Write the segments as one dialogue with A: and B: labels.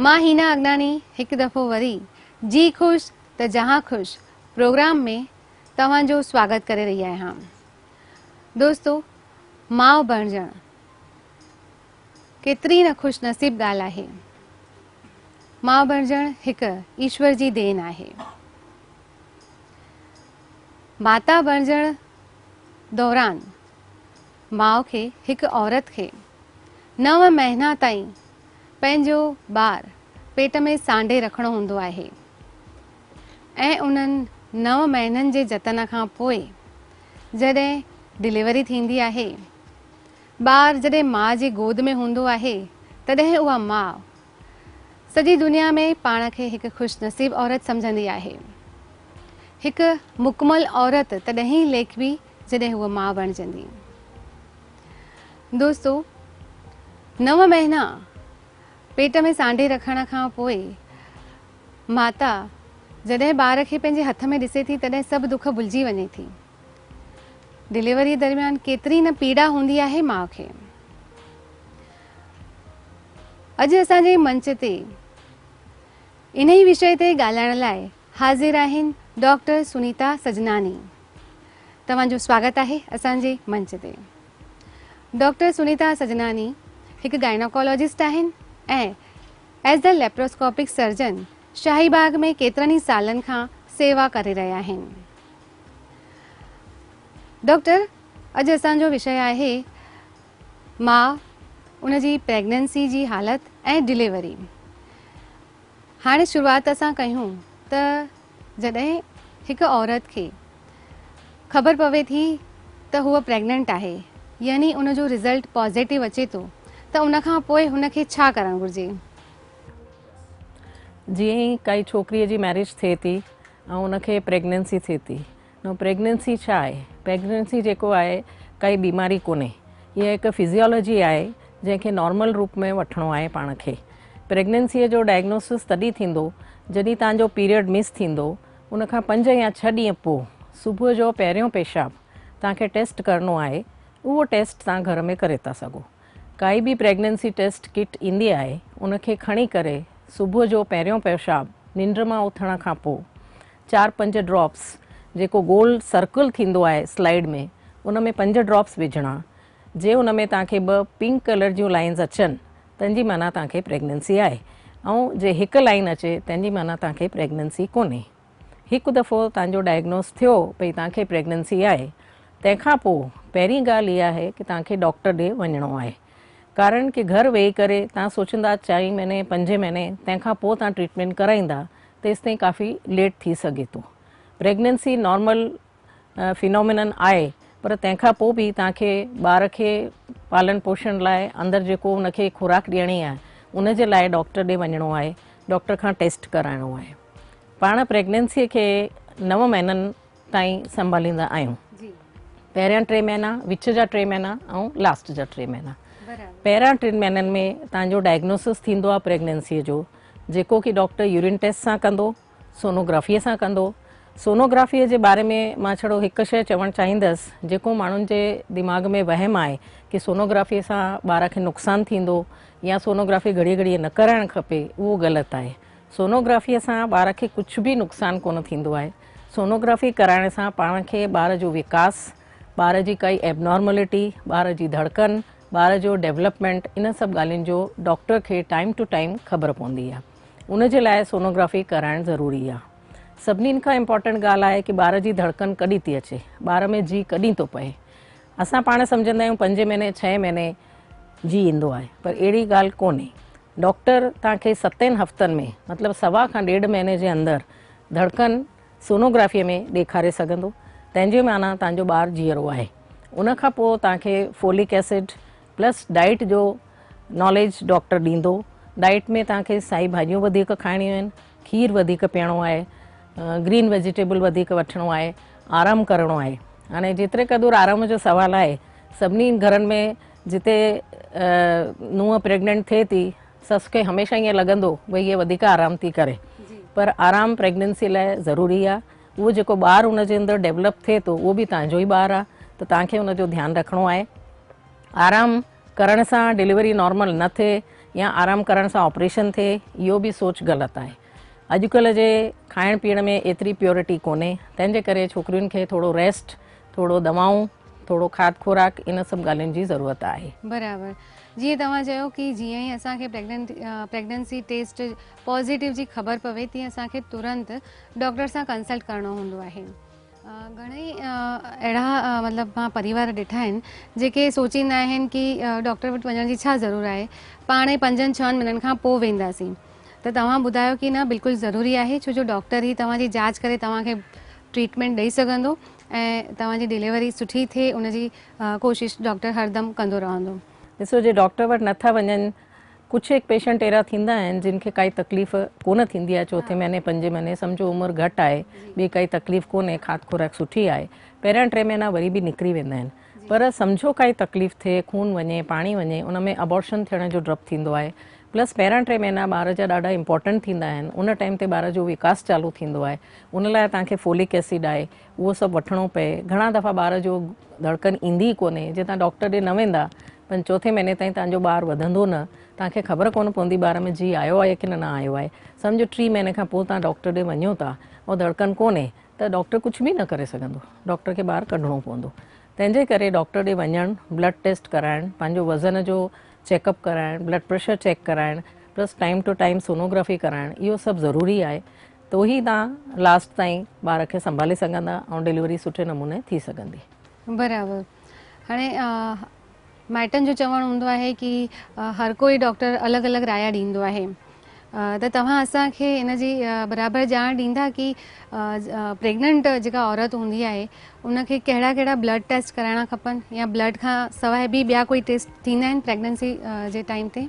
A: مان هينا اگناڻي هڪ دفعو وري جي خوش ته جهان خوش پروگرام ۾ توهان جو سواگت ڪري رهي آهيان. دوستو ماء بڻجڻ ڪيتري نه خوش نصيب ڳالهه آهي. ماء بڻجڻ هڪ ايشور جي دين آهي. ماتا بڻجڻ دوران ماء کي هڪ عورت کي نو مهينا تائين پنهنجو ٻار پيٽ ۾ سانڍي رکڻو هوندو آهي ۽ انهن نو مهينن جي جتن کان پوء جڏهن ڊليوري ٿيندي آهي ٻار جڏهن ماء جي گود ۾ هوندو آهي تڏهن اها ماء سڄي دنيا ۾ پاڻ کي هڪ خوش نصيب عورت سمجهندي آهي. هڪ مڪمل عورت تڏهن ئي ليکبي جڏهن هوء ماء بڻجندي. دوستو نو مهينا پيٽ ۾ سانڍي رکڻ کان پوء ماتا جڏهن ٻار کي پنهنجي هٿ ۾ ڏسي ٿي تڏهن سڀ دک ڀلجي وڃي ٿي. ڊليوري درميان ڪيتري نه پيڙا هوندي آهي ماء کي. اڄ اسان جي منچ تي انهي وشي تي ڳالهائڻ لاء حاضر آهن ڊاڪٽر سنيتا سجناني. توهان جو سواگت آهي اسان جي منچ تي. ڊاڪٽر سنيتا سجناني هڪ گائناڪالاجسٽ آهن ۽ as the laparoscopic surgeon Shahi Bagh ۾ ڪيترن ئي سالن کان سيوا ڪري رهيا آهن. ڊاڪٽر اڄ اسان جو وشي آهي ماء، ان جي پريگننسي جي حالت ۽ ڊليوري. هاڻي شروعات اسان ڪيون ته جڏهن هڪ عورت کي خبر پوي ٿي ته هوء پريگننٽ آهي يعني ان جو رزلٽ پازيٽو اچي ٿو ته ان کان پوء هن کي ڇا ڪرڻ گهرجي؟
B: جيئن ئي ڪائي ڇوڪريء جي ميريج ٿئي ٿي ۽ ان کي پريگننسي ٿئي ٿي نو پريگننسي ڇا آهي؟ پريگننسي جيڪو آهي ڪائي بيماري ڪونهي اها هڪ فزيالاجي آهي جنهن کي نارمل روپ ۾ وٺڻو آهي پاڻ کي. پريگننسيء جو ڊائگنوسس تڏهن ٿيندو جڏهن توهان جو پيريڊ مس ٿيندو ان کان پنج يا ڇهه ڏينهن پوء صبح جو پهريون پيشاب توهان کي ٽيسٽ ڪرڻو آهي اهو ٽيسٽ توهان گهر ۾ ڪري ٿا سگهو. ڪائي به پريگننسي ٽيسٽ ڪٽ ايندي آهي ان کي کڻي ڪري صبح جو پهريون پيشاب ننڊ مان اٿڻ کان پوء چار پنج ڊراپس جيڪو گول سرڪل ٿيندو آهي سلائيڊ ۾ ان ۾ پنج ڊراپس وجهڻا جي ان ۾ توهان کي ٻه پنڪ ڪلر جون لائنز اچن تنهن جي معنيٰ توهان کي پريگننسي آهي ۽ جي هڪ لائن اچي تنهن جي معنيٰ توهان کي پريگننسي ڪونهي هڪ دفعو توهان جو ڊائگنوز ٿيو ڀئي توهان کي پريگننسي آهي تنهن کان پوء پهرين ڳالهه اها آهي ڪي توهان کي ڊاڪٽر ڏي وڃڻو آهي ڪارڻ ڪي گهر ويهي ڪري توهان سوچيندا چارين مهيني پنجين مهيني تنهن کان پوء توهان ٽريٽمينٽ ڪرائيندا تيستائين ڪافي ليٽ ٿي سگهي ٿو. پريگننسي نارمل فينومينن آهي پر تنهن کان پوء به توهان کي ٻار کي پالن پوشڻ لاء اندر جيڪو ان کي خوراڪ ڏيڻي آهي ان جي لاء ڊاڪٽر ڏي وڃڻو آهي ڊاڪٽر کان ٽيسٽ ڪرائڻو آهي. پاڻ پريگننسي کي نو مهينن تائين سنڀاليندا آهيون. پهريان ٽي مهينا، وچ جا ٽي مهينا ۽ لاسٽ جا ٽي مهينا. پهريان ٽن مهينن ۾ توهان جو ڊائگنوسس ٿيندو آهي پريگننسي جو جيڪو ڪي ڊاڪٽر يورين ٽيسٽ سان ڪندو، سونوگرافيء سان ڪندو. سونوگرافيء جي باري ۾ مان ڇڙو هڪ شيء چوڻ چاهيندس، جيڪو ماڻهن جي دماغ ۾ وهم آهي ڪي سونوگرافيء سان ٻار کي نقصان ٿيندو يا سونوگرافي گهڙيء گهڙيء نه ڪرائڻ کپي، اهو غلط آهي. سونوگرافيء سان ٻار کي ڪجهه به نقصان ڪونه ٿيندو آهي. سونوگرافي ڪرائڻ سان پاڻ کي ٻار جو وڪاس، ٻار جي ڪائي ايبنارملٽي، ٻار جي ڌڙڪن، ٻار جو ڊيولپمينٽ ان سڀ ڳالهين جو ڊاڪٽر کي ٽائيم ٽو ٽائيم خبر پوندي آهي ان جي لاء سونوگرافي ڪرائڻ ضروري آهي سڀني کان امپورٽنٽ ڳالهه آهي ڪي ٻار جي ڌڙڪن ڪڏهن ٿي اچي ٻار ۾ جي ڪڏهن ٿو پئي اسان پاڻ سمجهندا آهيون پنجين مهيني ڇهين مهيني جي ايندو آهي پر اهڙي ڳالهه ڪونهي ڊاڪٽر توهان کي ستين هفتن ۾ مطلب سوا کان ڏيڍ مهيني جي اندر ڌڙڪن سونوگرافيء ۾ ڏيکاري سگهندو، تنهن جي معنيٰ توهان جو ٻار جيئرو آهي. ان کان پوء توهان کي فولڪ ايسڊ پلس ڊائيٽ جو ناليج ڊاڪٽر ڏيندو. ڊائيٽ ۾ توهان کي سائي ڀاڄيون وڌيڪ کائڻيون آهن، کير وڌيڪ پيئڻو آهي، گرين ويجيٽيبل وڌيڪ وٺڻو آهي، آرام ڪرڻو آهي. هاڻي جيتري قدر آرام جو سوال آهي، سڀني گهرن ۾ جتي نونهن پريگننٽ ٿئي ٿي، سس کي هميشه ائين لڳندو ڀئي هيء وڌيڪ آرام ٿي ڪري پر آرام پريگننسي لاء ضروري آ اهو جيڪو ٻار ان جي اندر ڊيولپ ٿئي ٿو اهو به توهان جو ئي ٻار آ ته توهان کي ان جو ڌيان رکڻو آهي آرام ڪرڻ سان ڊليوري نارمل نه ٿئي يا آرام ڪرڻ سان آپريشن ٿئي، اهو به سوچ غلط آهي. اڄڪلهه جي کائڻ پيئڻ ۾ ايتري پيورٽي ڪونهي، تنهن جي ڪري ڇوڪرين کي ٿورو ريسٽ، ٿورو دوائون، ٿورو کاڌ خوراڪ ان سڀ ڳالهين جي ضرورت آهي.
A: برابر جيئن توهان چيو ڪي جيئن ئي اسان کي پريگننسي ٽيسٽ پازيٽو جي خبر پوي تيئن اسان کي ترنت ڊاڪٽر سان ڪنسلٽ ڪرڻو هوندو آهي. گهڻئي اهڙا مطلب مان پريوار ڏٺا آهن جيڪي سوچيندا آهن ڪي ڊاڪٽر وٽ وڃڻ جي ڇا ضرور آهي، پاڻ ئي پنجن ڇهن مهينن کان پوء وينداسين. ته توهان ٻڌايو ڪي نه بلڪل ضروري آهي ڇو جو ڊاڪٽر ئي توهان جي جاچ ڪري توهان کي ٽريٽمينٽ ڏئي سگهندو ۽ توهان جي ڊليوري سٺي ٿئي ان جي ڪوشش ڊاڪٽر هردم ڪندو رهندو.
B: ڏسو جي ڊاڪٽر وٽ نٿا وڃن، ڪجهه هڪ پيشنٽ اهڙا ٿيندا آهن جن کي ڪائي تڪليف ڪونه ٿيندي آهي چوٿين مهيني پنجين مهيني سمجهو عمر گهٽ آهي ٻي ڪائي تڪليف ڪونهي کاڌ خوراڪ سٺي آهي پهريان 3 مهينا وري به نڪري ويندا آهن پر سمجهو ڪائي تڪليف ٿئي خون وڃي پاڻي وڃي ان ۾ ابارشن ٿيڻ جو ڊپ ٿيندو آهي پلس پهريان 3 مهينا ٻار جا ڏاڍا امپورٽنٽ ٿيندا آهن ان ٽائيم تي ٻار جو وڪاس چالو ٿيندو آهي ان لاء توهان کي فولڪ ايسڊ آهي اهو سڀ وٺڻو پئي. گهڻا دفعا ٻار جو ڌڙڪن ايندي ئي ڪونهي، جي توهان ڊاڪٽر ڏي نه ويندا پن چوٿين مهيني تائين توهان جو ٻار وڌندو نه، توهان کي خبر ڪونه پوندي ٻار ۾ جي آيو آهي ڪي نه آيو آهي. سمجهو 3 مهيني کان پوء توهان ڊاڪٽر ڏي وڃو ٿا ۽ ڌڙڪن ڪونهي ته ڊاڪٽر ڪجهه به نه ڪري سگهندو، ڊاڪٽر کي ٻار ڪڍڻو پوندو. تنهن جي ڪري ڊاڪٽر ڏي وڃڻ، بلڊ ٽيسٽ ڪرائڻ، پنهنجو وزن جو چيڪ اپ ڪرائڻ، بلڊ پريشر چيڪ ڪرائڻ، plus time to time sonography ڪرائڻ اهو سڀ ضروري آهي. ته ئي توهان لاسٽ تائين ٻار کي سنڀالي سگهندا ۽ ڊليوري سٺي نموني ٿي سگهندي.
A: برابر هاڻي مائٽن جو چوڻ هوندو آهي ڪي هر ڪوئي ڊاڪٽر الڳ الڳ رايا ڏيندو آهي ته توهان اسان کي ان جي برابر ڄاڻ ڏيندا ڪي پريگننٽ جيڪا عورت هوندي آهي ان کي ڪهڙا ڪهڙا بلڊ ٽيسٽ ڪرائڻا کپن يا بلڊ کان سواء به ٻيا ڪوئي ٽيسٽ ٿيندا آهن پريگننسي جي ٽائيم تي؟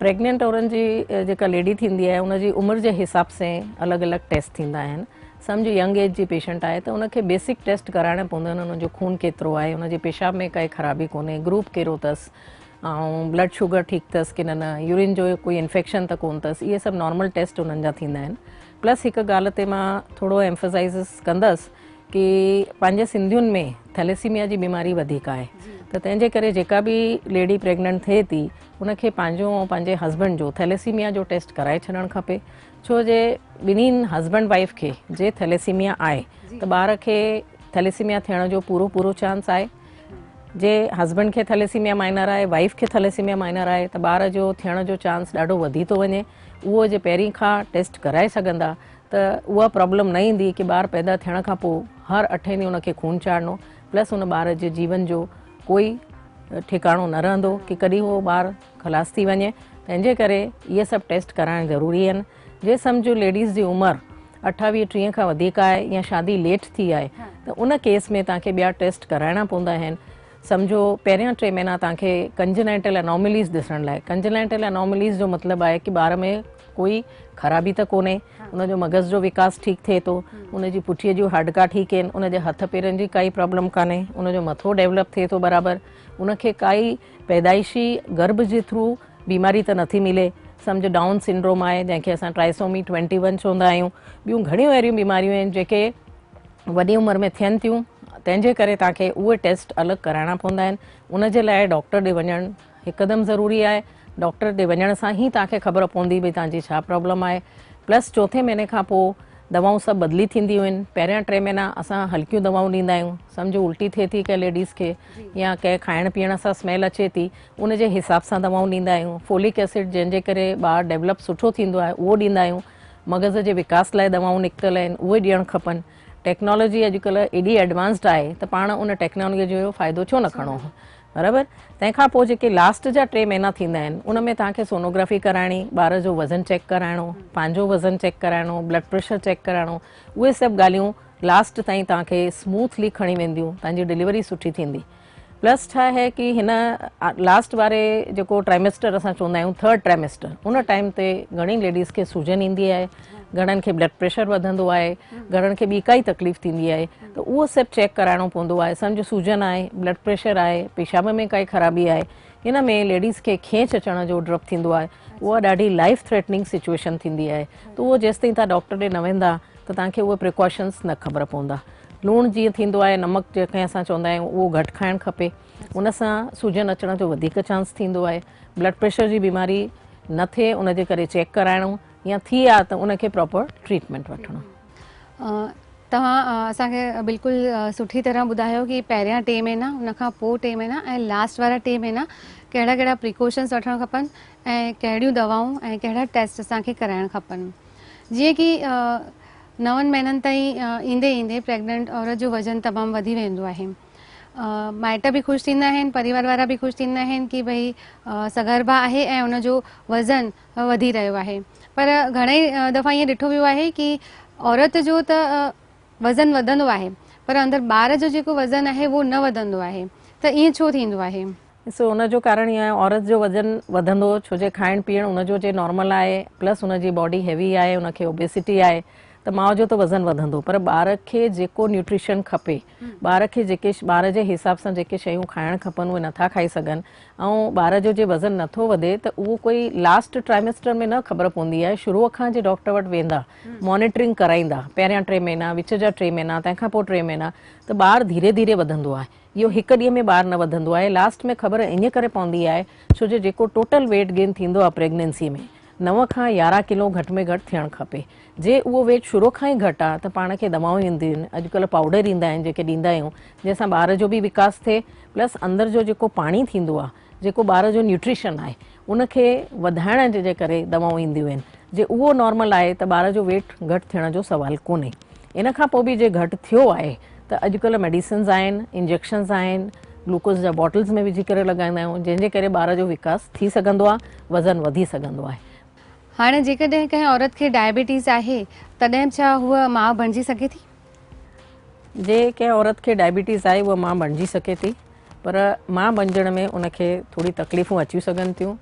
B: پريگننٽ عورت جي جيڪا ليڊي ٿيندي آهي ان جي عمر جي حساب سين الڳ الڳ ٽيسٽ ٿيندا آهن. سمجهه ينگ ايج جي پيشنٽ آهي ته ان کي بيسڪ ٽيسٽ ڪرائڻا پوندا آهن، ان جو خون ڪيترو آهي، ان جي پيشاب ۾ ڪائي خرابي ڪونهي، گروپ ڪهڙو اٿس ۽ بلڊ شوگر ٺيڪ اٿس ڪي نه نه، يورين جو ڪوئي انفيڪشن ته ڪونه اٿس، اهي سڀ نارمل ٽيسٽ انهن جا ٿيندا آهن. پلس هڪ ڳالهه تي مان ٿورو ايمفسائز ڪندس ڪي پنهنجي سنڌين ۾ ٿيليسيميا جي بيماري وڌيڪ آهي ته تنهن جي ڪري جيڪا به ليڊي پريگننٽ ٿئي ٿي ان کي پنهنجو ۽ پنهنجي هسبنڊ جو ٿيليسيميا جو ٽيسٽ ڪرائي ڇڏڻ کپي ڇو جي ٻنهين هسبنڊ وائيف کي جي ٿيليسيميا آهي ته ٻار کي ٿيليسيميا ٿيڻ جو پورو پورو چانس آهي. جي هسبنڊ کي ٿيليسيميا مائنر آهي وائيف کي ٿيليسيميا مائنر آهي ته ٻار جو ٿيڻ جو چانس ڏاڍو وڌي ٿو وڃي. اهو جي پهرين کان ٽيسٽ ڪرائي سگهندا ته اها پرابلم نه ايندي ڪي ٻار پيدا ٿيڻ کان پوء هر اٺين ڏينهن ان کي خون چاڙهڻو پلس ان ٻار جي جيون جو ڪوئي ٺڪاڻو نه رهندو ڪي ڪڏهن اهو ٻار خلاص ٿي وڃي. تنهن جي ڪري اهي سڀ ٽيسٽ ڪرائڻ ضروري آهن. جي سمجهو ليڊيز جي عمر 28 30 کان وڌيڪ آهي يا شادي ليٽ ٿي آهي ته ان ڪيس ۾ توهان کي ٻيا ٽيسٽ ڪرائڻا پوندا آهن. سمجهو پهريان 3 مهينا توهان کي ڪنجنائٽل انومليز ڏسڻ لاء، ڪنجنائٽل انومليز جو مطلب آهي ڪي ٻار ۾ ڪوئي خرابي ته ڪونهي، ان جو مغز جو وڪاس ٺيڪ ٿئي ٿو، ان جي پٺيء جون هاڏڪا ٺيڪ آهن، ان جي هٿ پيرن جي ڪائي پرابلم ڪانهي، ان جو مٿو ڊيولپ ٿئي ٿو برابر، ان کي ڪائي پيدائشي گرڀ جي ٿرو بيماري ته نٿي ملي، سمجهه ڊائون سنڊروم آهي جنهن کي اسان ٽرائسومي 21 چوندا آهيون، ٻيون گهڻيون اهڙيون بيماريون آهن جيڪي وڏي عمر ۾ ٿين ٿيون، تنهن جي ڪري توهان کي اهي ٽيسٽ الڳ ڪرائڻا پوندا آهن، ان جي لاء ڊاڪٽر ڏي وڃڻ هڪدم ضروري آهي، ڊاڪٽر ڏي وڃڻ سان ئي توهان کي خبر پوندي ڀئي توهان جي ڇا پرابلم آهي، پلس چوٿين مهيني کان پوء دوائون سڀ بدلي ٿينديون آهن، پهريان 3 مهينا اسان هلڪيون دوائون ڏيندا آهيون، سمجهو الٽي ٿئي ٿي ڪنهن ليڊيز کي يا ڪنهن کائڻ پيئڻ سان اسميل اچي ٿي ان جي حساب سان دوائون ڏيندا آهيون، فولڪ ايسڊ جنهن جي ڪري ٻار ڊيولپ سٺو ٿيندو آهي اهو ڏيندا آهيون، مغز جي وڪاس لاء دوائون نڪتل آهن اهي ڏيڻ کپن، ٽيڪنالاجي اڄڪلهه ايڏي ايڊوانسڊ آهي ته پاڻ ان ٽيڪنالاجي جو فائدو ڇو نه کڻو برابر. تنهن کان پوء جيڪي لاسٽ جا 3 مهينا ٿيندا آهن ان ۾ توهان کي سونوگرافي ڪرائڻي، ٻار جو وزن چيڪ ڪرائڻو، پنهنجو وزن چيڪ ڪرائڻو، بلڊ پريشر چيڪ ڪرائڻو، اهي سڀ ڳالهيون لاسٽ تائين توهان کي اسموٿلي کڻي وينديون، توهان جي ڊليوري سٺي ٿيندي. پلس ڇا آهي ڪي هن لاسٽ واري جيڪو ٽرائمسٽر اسان چوندا آهيون ٿرڊ ٽرائمسٽر ان ٽائيم تي گهڻي ليڊيز کي سوجن ايندي آهي، گهڻن کي بلڊ پريشر وڌندو آهي، گهڻن کي ٻي ڪائي تڪليف ٿيندي آهي ته اهو سڀ چيڪ ڪرائڻو پوندو آهي. سمجهه سوجن آهي، بلڊ پريشر آهي، پيشاب ۾ ڪائي خرابي آهي، هن ۾ ليڊيز کي کينچ اچڻ جو ڊپ ٿيندو آهي، اها ڏاڍي لائيف ٿريٽننگ سچويشن ٿيندي آهي ته اهو جيستائين توهان ڊاڪٽر ڏي نه ويندا ته توهان کي اهي پريڪاشنس نه خبر پوندا. لوڻ جيئن ٿيندو آهي نمڪ جيڪي اسان چوندا آهيون اهو گهٽ کائڻ کپي، ان سان سوجن اچڻ جو وڌيڪ چانس ٿيندو آهي. بلڊ پريشر جي بيماري نه ٿئي ان جي ڪري چيڪ ڪرائڻو يا ٿي آ ته ان کي پراپر ٽريٽمينٽ وٺڻو.
A: توهان اسان کي بلڪل سٺي طرح ٻڌايو ڪي پهريان ٽي مهينا ان کان پوء ٽي مهينا ۽ لاسٽ وارا ٽي مهينا ڪهڙا ڪهڙا پريڪاشنس وٺڻ کپن ۽ ڪهڙيون دوائون ۽ ڪهڙا ٽيسٽ اسان کي ڪرائڻ کپن جيئن ڪي نون مهينن تائين ايندي ايندي پريگننٽ عورت جو وزن تمام وڌي ويندو آهي مائٽ به خوش ٿيندا آهن پريوار وارا به خوش ٿيندا آهن ڪي ڀئي سگرڀا آهي ۽ ان جو وزن وڌي رهيو آهي پر گهڻي دفعا ائين ڏٺو ويو آهي ڪي عورت جو ته وزن وڌندو آهي پر اندر ٻار جو جيڪو وزن آهي اهو نه وڌندو آهي ته ائين ڇو ٿيندو آهي؟
B: ڏسو ان جو ڪارڻ اهو آهي عورت جو وزن وڌندو ڇو جي کائڻ پيئڻ ان جو جي نارمل آهي پلس ان جي باڊي هيوي آهي ان کي اوبيسٽي آهي ته ماء جو ته وزن وڌندو پر ٻار کي جيڪو نيوٽريشن کپي ٻار کي جيڪي ٻار جي حساب سان جيڪي شيون کائڻ کپن اهي نٿا کائي سگهن ۽ ٻار جو جي وزن نٿو وڌي ته اهو ڪوئي لاسٽ ٽرائمسٽر ۾ نه خبر پوندي آهي شروع کان جي ڊاڪٽر وٽ ويندا مانيٽرنگ ڪرائيندا پهريان ٽي مهينا وچ جا ٽي مهينا تنهن کان پوء ٽي مهينا ته ٻار ڌيري ڌيري وڌندو آهي اهو هڪ ڏينهن ۾ ٻار نه وڌندو آهي لاسٽ ۾ خبر ان ڪري پوندي آهي ڇو جو جيڪو ٽوٽل ويٽ گين ٿيندو آهي پريگننسي ۾ 9 کان 11 ڪلو گهٽ ۾ گهٽ ٿيڻ کپي. جي اهو ويٽ شروع کان ئي گهٽ آ ته پاڻ کي دوائون اينديون آهن، اڄڪلهه پائوڊر ايندا آهن جيڪي ڏيندا آهيون جنهن سان ٻار جو به وڪاس ٿئي پلس اندر جو جيڪو پاڻي ٿيندو آ جيڪو ٻار جو نيوٽريشن آهي ان کي وڌائڻ جي ڪري دوائون اينديون آهن جي اهو نارمل آهي ته ٻار جو ويٽ گهٽ ٿيڻ جو سوال ڪونهي ان کان پوء به جي گهٽ ٿيو آهي ته اڄڪلهه ميڊيسنز آهن انجيڪشنز آهن گلوڪوز جا باٽلز ۾ وجهي ڪري لڳائيندا آهيون جنهن جي ڪري ٻار جو وڪاس ٿي سگهندو آهي وزن وڌي سگهندو آهي.
A: هاڻي جيڪڏهن ڪنهن عورت کي ڊائبيٽيز آهي تڏهن به ڇا هوء ماء بڻجي سگهي ٿي؟
B: جي ڪنهن عورت کي ڊائبيٽيز آهي اها ماء بڻجي سگهي ٿي پر ماء بڻجڻ ۾ ان کي ٿوري تڪليفون اچي سگهن ٿيون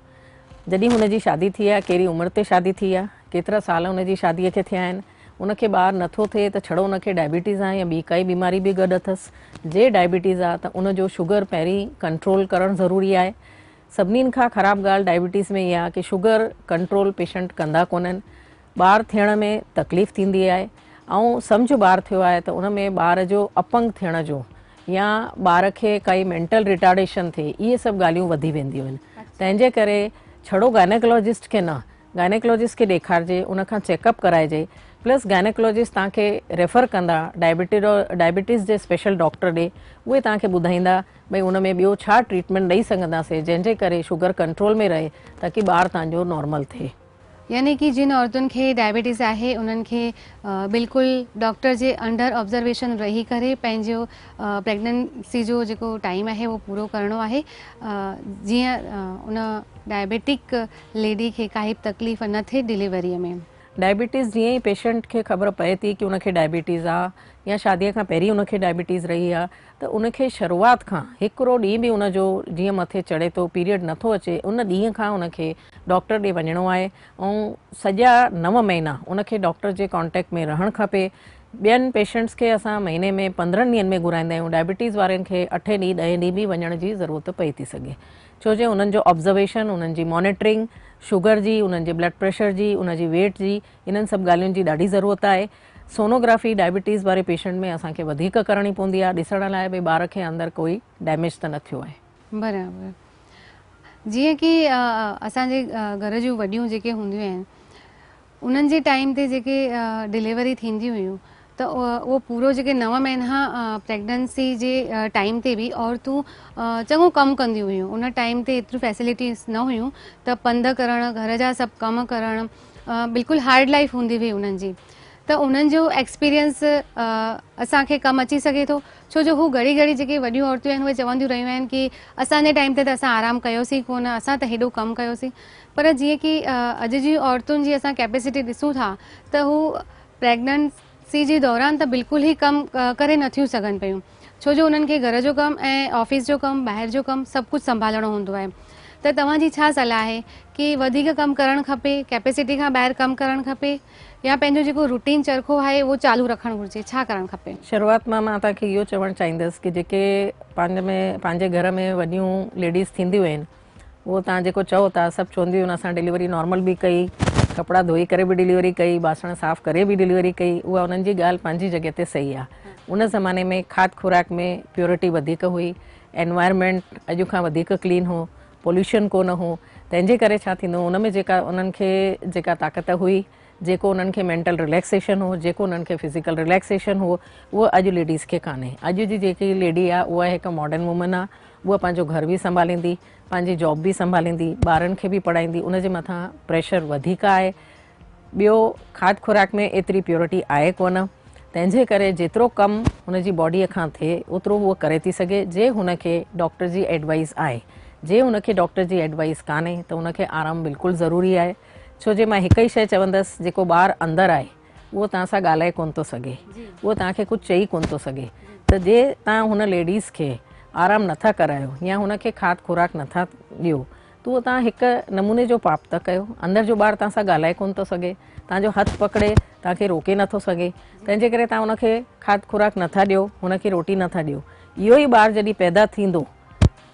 B: جڏهن هن جي شادي ٿي آهي ڪهڙي عمر تي شادي ٿي آهي ڪيترا سال هن جي شادي کي ٿيا آهن ان کي ٻار نٿو ٿئي ته ڇڙو ان کي ڊائبيٽيز آهي يا ٻي ڪائي بيماري به گڏ اٿس جي ڊائبيٽيز آهي ته ان جو شگر پهرين ڪنٽرول ڪرڻ ضروري آهي سڀنين کان خراب ڳالهه ڊائبيٽيز ۾ اها آهي ڪي شگر ڪنٽرول پيشنٽ ڪندا ڪونهن ٻار ٿيڻ ۾ تڪليف ٿيندي آهي ۽ سمجهه ٻار ٿيو آهي ته ان ۾ ٻار جو اپنگ ٿيڻ جو يا ٻار کي ڪائي مينٽل ريٽارڊيشن ٿئي اهي سڀ ڳالهيون وڌي وينديون آهن تنهن جي ڪري ڇڙو گائناڪالاجسٽ کي نه گائنيڪالاجسٽ کي ڏيکارجي ان کان چيڪ اپ ڪرائجي پلس گائنيڪالاجسٽ توهان کي ريفر ڪندا ڊائبيٽيز جي اسپيشل ڊاڪٽر ڏي اهي توهان کي ٻڌائيندا ڀئي ان ۾ ٻيو ڇا ٽريٽمينٽ ڏئي سگهنداسين جنهن جي ڪري شگر ڪنٽرول ۾ رهي تاڪي ٻار توهان جو نارمل ٿئي.
A: يعني ڪي جن عورتن کي ڊائبيٽيز آهي انهن کي بلڪل ڊاڪٽر جي انڊر آبزرويشن رهي ڪري پنهنجو پريگننسي جو جيڪو ٽائيم آهي اهو پورو ڪرڻو آهي جيئن ان ڊائبيٽڪ ليڊي کي ڪائي به تڪليف نه ٿئي ڊليوري ۾.
B: ڊائبيٽيز جيئن ئي پيشنٽ کي خبر پئي ٿي ڪي ان کي ڊائبيٽيز آ يا شادي کان پهرين ان کي ڊائبيٽيز رهي آ ته ان کي شروعات کان هڪڙو ڏينهن به ان جو جيئن مٿي چڙهي ٿو پيريڊ نٿو اچي ان ڏينهن کان ان کي ڊاڪٽر ڏي وڃڻو آهي ۽ سڄا نو مهينا ان کي ڊاڪٽر جي ڪانٽيڪٽ ۾ رهڻ کپي ٻين پيشنٽس کي اسان مهيني ۾ 15 ڏينهن ۾ گهرائيندا آهيون ڊائبيٽيز وارن کي اٺين ڏينهن ڏهين ڏينهن به وڃڻ جي ضرورت پئي ٿي سگهي ڇو جو انهن جو آبزرويشن، انهن جي مانيٽرنگ، شگر جي، انهن جي بلڊ پريشر جي، ان جي ويٽ جي، انهن سڀ ڳالهين جي ڏاڍي ضرورت آهي. سونوگرافي ڊائبيٽيز واري پيشنٽ ۾ اسان کي وڌيڪ ڪرڻي پوندي آهي ڏسڻ لاء ڀئي ٻار کي اندر ڪوئي ڊيميج ته نه ٿيو آهي.
A: برابر جيئن ڪي اسان جي گهر جون وڏيون جيڪي هونديون آهن انهن جي ٽائيم تي جيڪي ڊليوري ٿينديون هيون ته اهو پورو جيڪي نو مهينا پريگننسي جي ٽائيم تي به عورتون چڱو ڪم ڪنديون هيون ان ٽائيم تي ايتريون فيسلٽيز نه هيون ته پنڌ ڪرڻ گهر جا سڀ ڪم ڪرڻ بلڪل هارڊ لائيف هوندي هئي انهن جي ته انهن جو ايڪسپيرينس اسان کي ڪم اچي سگهي ٿو ڇو جو هو گهڙي گهڙي جيڪي وڏيون عورتون آهن اهي چونديون رهيون آهن ڪي اسان جي ٽائيم تي ته اسان آرام ڪيوسين ڪونه اسان ته هيڏو ڪم ڪيوسين پر جيئن ڪي اڄ جي عورتن جي اسان ڪيپيسٽي ڏسون ٿا ته هو پريگننسي جي دوران ته بلڪل ئي ڪم ڪري نٿيون سگهن پيون ڇو جو انهن کي گهر جو ڪم ۽ آفيس جو ڪم ٻاهر جو ڪم سڀ ڪجهه سنڀالڻو هوندو آهي ته توهان جي ڇا صلاح آهي ڪي وڌيڪ ڪم ڪرڻ کپي ڪيپيسٽي کان ٻاهر ڪم ڪرڻ کپي يا پنهنجو جيڪو روٽين چرخو آهي اهو چالو رکڻ گهرجي ڇا ڪرڻ کپي؟
B: شروعات مان مان توهان کي اهو چوڻ چاهيندس ڪي جيڪي پنهنجي ۾ پنهنجي گهر ۾ وڏيون ليڊيز ٿينديون آهن اهو توهان جيڪو چئو ٿا سڀ چونديون آهن اسان ڊليوري نارمل به ڪئي ڪپڙا ڌوئي ڪري به ڊليوري ڪئي باسڻ صاف ڪري به ڊليوري ڪئي اها انهن جي ڳالهه پنهنجي جڳهه تي صحيح آهي ان زماني ۾ کاڌ خوراڪ ۾ پيورٽي وڌيڪ هئي انوائرمينٽ اڄ کان وڌيڪ ڪلين هو پوليوشن ڪو نه هو تنهن جي ڪري ڇا ٿيندو ان ۾ جيڪا انهن کي جيڪا طاقت هئي، جيڪو انهن کي مينٽل رليڪسيشن هو، جيڪو انهن کي فزيڪل رليڪسيشن هو، اهو اڄ ليڊيز کي ڪانهي. اڄ جي جيڪي ليڊي آهي اها هڪ ماڊرن وومن آهي، اها پنهنجو گهر به سنڀاليندي، پنهنجي جاب به سنڀاليندي، ٻارن کي به پڙهائيندي، ان جي مٿان پريشر وڌيڪ آهي. ٻيو کاڌ خوراڪ ۾ ايتري پيورٽي آهي ڪونه، تنهن جي ڪري جيترو ڪم هن جي باڊيء کان ٿئي اوترو هوء ڪري ٿي سگهي، جي هن کي ڊاڪٽر جي ايڊوائيز آهي. جي هن کي ڊاڪٽر جي ايڊوائيز ڪانهي ته هن کي آرام بلڪل ضروري آهي، ڇو جي مان هڪ ئي شيء چوندس جيڪو ٻار اندر آهي اهو توهان سان ڳالهائي ڪونه ٿو سگهي، اهو توهان کي ڪجهه چئي ڪونه ٿو سگهي ته جي توهان هن ليڊيز کي آرام نٿا ڪرايو يا هن کي کاڌ خوراڪ نٿا ڏيو ته اهو توهان هڪ نموني جو پاپ ٿا ڪيو. اندر جو ٻار توهان سان ڳالهائي ڪونه ٿو سگهي، توهان جو هٿ پڪڙي توهان کي روڪي نٿو سگهي، تنهن جي ڪري توهان هن کي کاڌ خوراڪ نٿا ڏيو، هن کي روٽي نٿا ڏيو. اهو ئي ٻار جڏهن پيدا ٿيندو،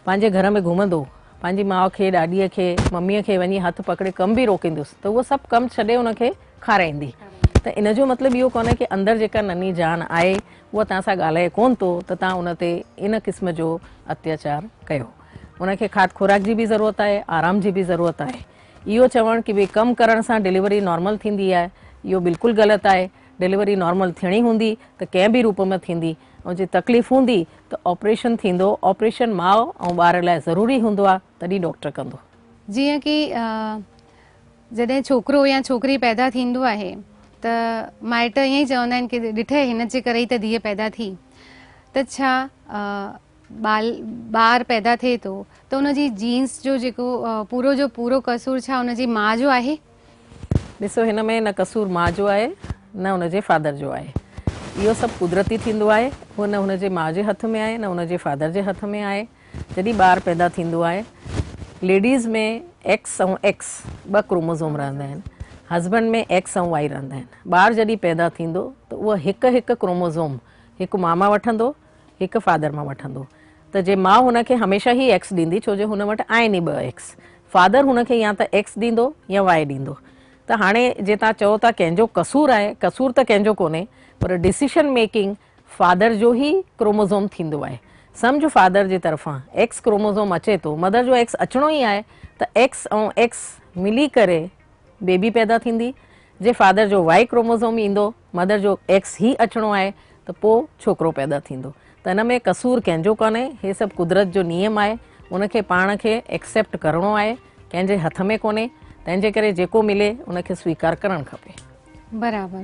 B: پنهنجي گهر ۾ گهمندو، پنهنجي ماء کي، ڏاڏيء کي، مميء کي وڃي هٿ پڪڙي ڪم به روڪيندس ته اهو سڀ ڪم ڇڏي هن کي کارائيندي. ته ان جو مطلب اهو ڪونهي ڪه اندر جيڪا ننهي جان آهي اها توهان سان ڳالهائي ڪونه ٿو ته توهان ان تي ان قسم جو اتياچار ڪيو. ان کي کاڌ خوراڪ جي به ضرورت آهي، آرام جي به ضرورت آهي. اهو چوڻ ڪه ڀئي ڪم ڪرڻ سان ڊليوري نارمل ٿيندي آهي، اهو بلڪل غلط آهي. ڊليوري نارمل ٿيڻي هوندي ته ڪنهن به روپ ۾ ٿيندي ۽ جي تڪليف هوندي ته آپريشن ٿيندو. آپريشن ماء ۽ ٻار لاء ضروري هوندو آهي تڏهن ڊاڪٽر ڪندو.
A: جيئن ڪي جڏهن ڇوڪرو يا ڇوڪري پيدا ٿيندو آهي ته مائٽ ائين ئي چوندا آهن ڪي ڏٺئي هن جي ڪري ئي ته ڌيء پيدا ٿي ته ڇا ٻال ٻار پيدا ٿئي ٿو ته ان جي جينس جو جيڪو پورو جو پورو قصور ڇا ان جي ماء جو آهي؟
B: ڏسو هن ۾ نه قصور ماء جو آهي نه ان جي فادر جو آهي. اهو سڀ قدرتي ٿيندو آهي. اهو نه هن جي ماء جي هٿ ۾ آهي نه ان جي فادر جي هٿ ۾ آهي. جڏهن ٻار پيدا ٿيندو آهي ليڊيز ۾ ايڪس ۽ ايڪس ٻه ڪروموزوم رهندا آهن. هسبنڊ ۾ ايڪس ۽ وائي رهندا آهن. ٻار جڏهن پيدا ٿيندو ته اهو هڪ هڪ ڪروموزوم هڪ ماء مان وٺندو هڪ فادر مان وٺندو ته جي ماء هن کي هميشه ئي ايڪس ڏيندي ڇو جو هن وٽ آهن ئي ٻه ايڪس. فادر هن کي يا ته ايڪس ڏيندو يا وائي ڏيندو. ته هاڻي جي توهان چئو ٿا ڪنهن جو قصور آهي، قصور ته ڪنهن جو ڪونهي پر ڊسيشن ميڪنگ فادر جو ئي ڪروموزوم ٿيندو آهي. سمجهه فادر جي طرفان ايڪس ڪروموزوم اچي ٿو، مدر جو ايڪس اچڻو ئي آهي ته ايڪس ۽ ايڪس ملي ڪري بيبي پيدا ٿيندي. جي فادر جو وائي ڪروموزوم ايندو مدر جو ايڪس ئي اچڻو آهي ته پوء ڇوڪرو پيدا ٿيندو ته ان ۾ قصور ڪنهن جو ڪونهي هي سڀ قدرت جو نيم آهي ان کي پاڻ کي ايڪسيپٽ ڪرڻو آهي ڪنهن جي هٿ ۾ ڪونهي تنهن جي ڪري جيڪو ملي ان کي سويڪار ڪرڻ کپي.
A: برابر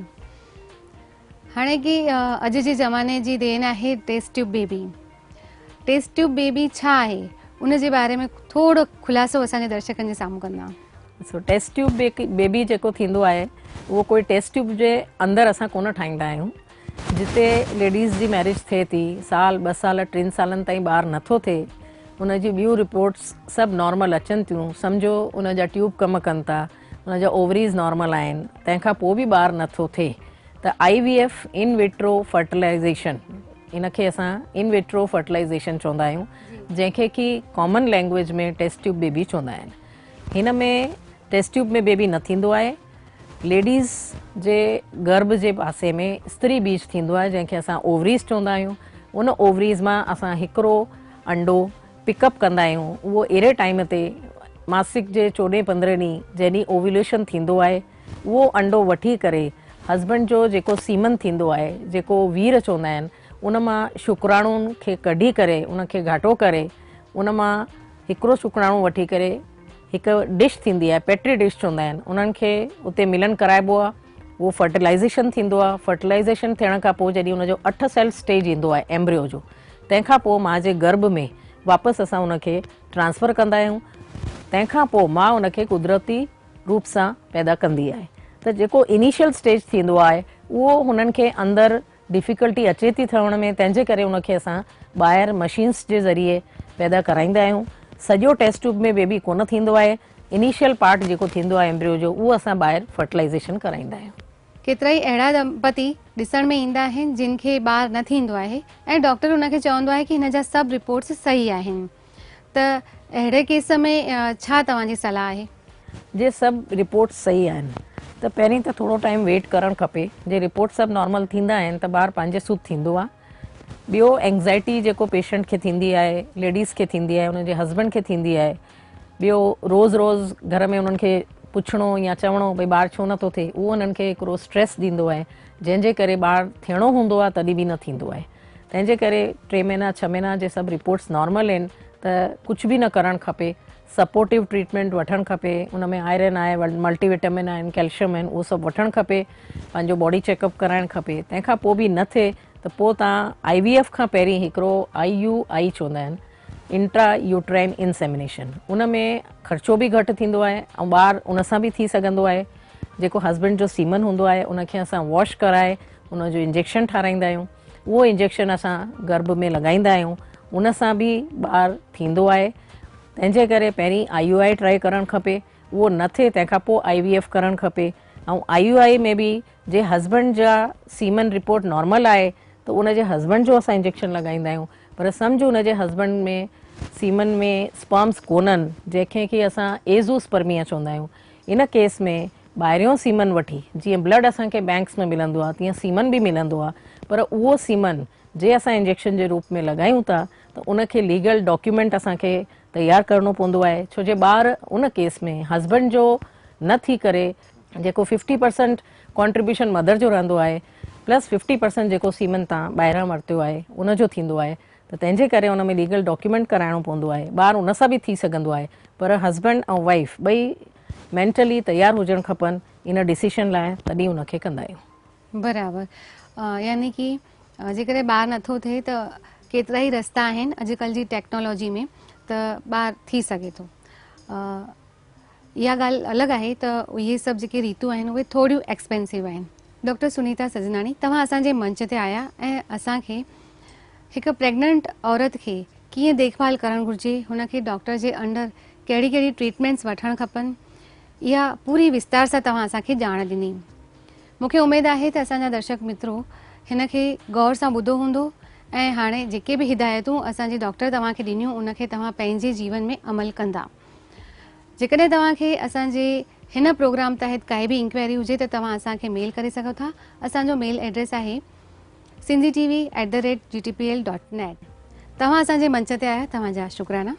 A: هاڻي ڪي اڄ جي زماني جي دين آهي test tube baby test tube baby ڇا آهي ان جي باري ۾ ٿورو خلاصو اسان جي درشڪن جي سامهون ڪندا.
B: سو ٽيسٽ ٽيوب بيبي جيڪو ٿيندو آهي اهو ڪوئي ٽيسٽ ٽيوب جي اندر اسان ڪونه ٺاهيندا آهيون جتي ليڊيز جي ميرج ٿئي ٿي سال ٻه سال ٽن سالن تائين ٻار نٿو ٿئي ان جي ٻيون رپورٽس سڀ نارمل اچن ٿيون سمجهو ان جا ٽيوب ڪم ڪن ٿا ان جا اووريز نارمل آهن تنهن کان پوء به ٻار نٿو ٿئي ته I V F in vitro fertilization ان کي اسان ان وٽرو فرٽيلائيزيشن چوندا آهيون جنهن کي ڪي common language ۾ test tube baby چوندا آهن هن ۾ ٽيسٽ ٽيوب ۾ بيبي نه ٿيندو آهي. ليڊيز جي گرڀ جي پاسي ۾ استري بيج ٿيندو آهي جنهن کي اسان اووريز چوندا آهيون. ان اووريز مان اسان هڪڙو انڊو پڪ اپ ڪندا آهيون. اهو اهڙي ٽائيم تي ماسڪ جي چوڏهين پندرهين ڏينهن جنهن ڏينهن اوويوليشن ٿيندو آهي اهو انڊو وٺي ڪري هسبنڊ جو جيڪو سيمن ٿيندو آهي جيڪو وير چوندا آهن ان مان شڪراڻون کي ڪڍي ڪري ان کي گهاٽو ڪري ان مان هڪڙو شڪراڻو وٺي ڪري هڪ ڊش ٿيندي آهي پيٽري ڊش چوندا آهن انهن کي اتي ملن ڪرائبو آهي اهو فرٽيلائزيشن ٿيندو آهي فرٽيلائزيشن ٿيڻ کان پوء جڏهن ان جو 8 سيل اسٽيج ايندو آهي ايمبريو جو تنهن کان پوء ماء جي گرڀ ۾ واپس اسان ان کي ٽرانسفر ڪندا آهيون تنهن کان پوء ماء ان کي قدرتي روپ سان پيدا ڪندي آهي ته جيڪو انيشل اسٽيج ٿيندو آهي اهو هنن کي اندر ڊفيڪلٽي اچي ٿي ٿيڻ ۾ تنهن جي ڪري ان کي اسان ٻاهر مشينس جي ذريعي پيدا ڪرائيندا آهيون. سڄو ٽيسٽ ٽيوب ۾ بيبي ڪونه ٿيندو آهي. انيشل پارٽ جيڪو ٿيندو آهي ايمبريو جو اهو اسان ٻاهر فرٽيلائيزيشن ڪرائيندا آهيون.
A: ڪيترائي اهڙا دمپتي ڏسڻ ۾ ايندا آهن جن کي ٻار نه ٿيندو آهي ۽ ڊاڪٽر ان کي چوندو آهي ڪي هن جا سڀ رپورٽس صحيح آهن ته اهڙي ڪيس ۾ ڇا توهان جي صلاح آهي؟
B: جي سڀ رپورٽس صحيح آهن ته پهرين ته ٿورو ٽائيم ويٽ ڪرڻ کپي جي رپورٽ سڀ نارمل ٿيندا آهن ته ٻار پنهنجي سود ٿيندو آهي ٻيو اينگزائٽي جيڪو پيشنٽ کي ٿيندي آهي ليڊيز کي ٿيندي آهي ان جي هسبنڊ کي ٿيندي آهي ٻيو روز روز گهر ۾ انهن کي پڇڻو يا چوڻو ڀئي ٻار ڇو نٿو ٿئي اهو انهن کي هڪڙو اسٽريس ڏيندو آهي جنهن جي ڪري ٻار ٿيڻو هوندو آهي تڏهن به نه ٿيندو آهي تنهن جي ڪري ٽي مهينا ڇهه مهينا جي سڀ رپورٽس نارمل آهن ته ڪجهه به نه ڪرڻ کپي سپورٽو ٽريٽمينٽ وٺڻ کپي ان ۾ آئرن آهي ملٽي وٽامن آهن ڪيلشم آهن اهو سڀ وٺڻ کپي پنهنجو باڊي چيڪ اپ ڪرائڻ کپي تنهن کان پوء به نه ٿئي ته پوء توهان آئي وي ايف کان پهرين هڪڙو آئي يو آئي چوندا آهن انٽرا يوٽرائن انسيمينيشن ان ۾ خرچو به گهٽ ٿيندو آهي ۽ ٻار ان سان به ٿي سگهندو آهي جيڪو هسبينڊ جو سيمن هوندو آهي ان کي اسان واش ڪرائي ان جو انجيڪشن ٺاراهيندا آهيون اهو انجيڪشن اسان گرڀ ۾ لڳائيندا آهيون ان سان به ٻار ٿيندو آهي تنهن جي ڪري پهرين آئي يو آئي ٽرائي ڪرڻ کپي اهو نه ٿئي تنهن کان پوء آئي وي ايف ڪرڻ کپي ۽ آئي يو آئي ۾ به جي هسبينڊ جا سيمن رپورٽ نارمل آهي ته ان جي هسبينڊ جو اسان انجيڪشن لڳائيندا آهيون پر سمجهه ان جي هسبينڊ ۾ سيمن ۾ اسپرمس ڪونهن جنهن کي ڪي اسان ايزو اسپرميا چوندا آهيون ان ڪيس ۾ ٻاهريون سيمن وٺي جيئن بلڊ اسان کي بينڪس ۾ ملندو آهي تيئن سيمن به ملندو آهي پر اهو سيمن جي اسان انجيڪشن جي روپ ۾ لڳايون ٿا ته ان کي ليگل ڊاڪيومينٽ اسان کي تيار ڪرڻو پوندو آهي ڇو جي ٻار ان ڪيس ۾ هسبينڊ جو نه ٿي ڪري جيڪو 50% ڪنٽريبيوشن مدر جو رهندو آهي پلس 50% جيڪو سيمن تان ٻاهران ورتو آهي ان جو ٿيندو آهي ته تنهن جي ڪري ان ۾ ليگل ڊاڪيومينٽ ڪرائڻو پوندو آهي ٻار ان سان به ٿي سگهندو آهي پر هسبينڊ ۽ وائيف ٻئي مينٽلي تيار هجڻ کپن ان ڊسيشن لاء تڏهن ان کي ڪندا آهيون.
A: برابر يعني ڪي جيڪڏهن ٻار نٿو ٿئي ته ڪيترا ئي رستا آهن اڄڪلهه جي ٽيڪنالاجي ۾ ته ٻار ٿي سگهي ٿو. اها ڳالهه الڳ آهي ته اهي سڀ جيڪي ريتون آهن اهي ٿوريون ايڪسپينسو آهن. ڊاڪٽر سنيتا سجناڻي توهان اسان جي منچ تي آيا ۽ اسان کي هڪ پريگننٽ عورت کي ڪيئن ديک ڀال ڪرڻ گهرجي هن کي ڊاڪٽر جي انڊر ڪهڙي ڪهڙي ٽريٽمينٽس وٺڻ کپن اها پوري وستار سان توهان اسان کي ڄاڻ ڏني. مون کي اميد آهي ته اسان جا درشڪ مترو هن کي غور سان ٻڌو هوندو ۽ هاڻي جيڪي به هدايتون اسان جي ڊاڪٽر توهان کي ڏنيون ان کي توهان پنهنجي جيون ۾ عمل ڪندا. جيڪڏهن توهان کي اسان جي هن پروگرام تحت ڪائي به انڪوائري هجي ته توهان اسان کي ميل ڪري سگهو ٿا. اسان جو ميل ايڊريس آهي Sindhi T V at the rate G T P L dot net. توهان اسان جي منچ تي آيا توهان جا شڪرانا.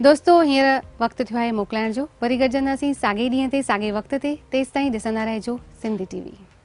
A: دوستو هينئر وقت ٿيو آهي موڪلائڻ جو. وري گڏجنداسين ساڳئي ڏينهن تي ساڳئي وقت تي. تيستائين ڏسندا رهجو سنڌي ٽي وي.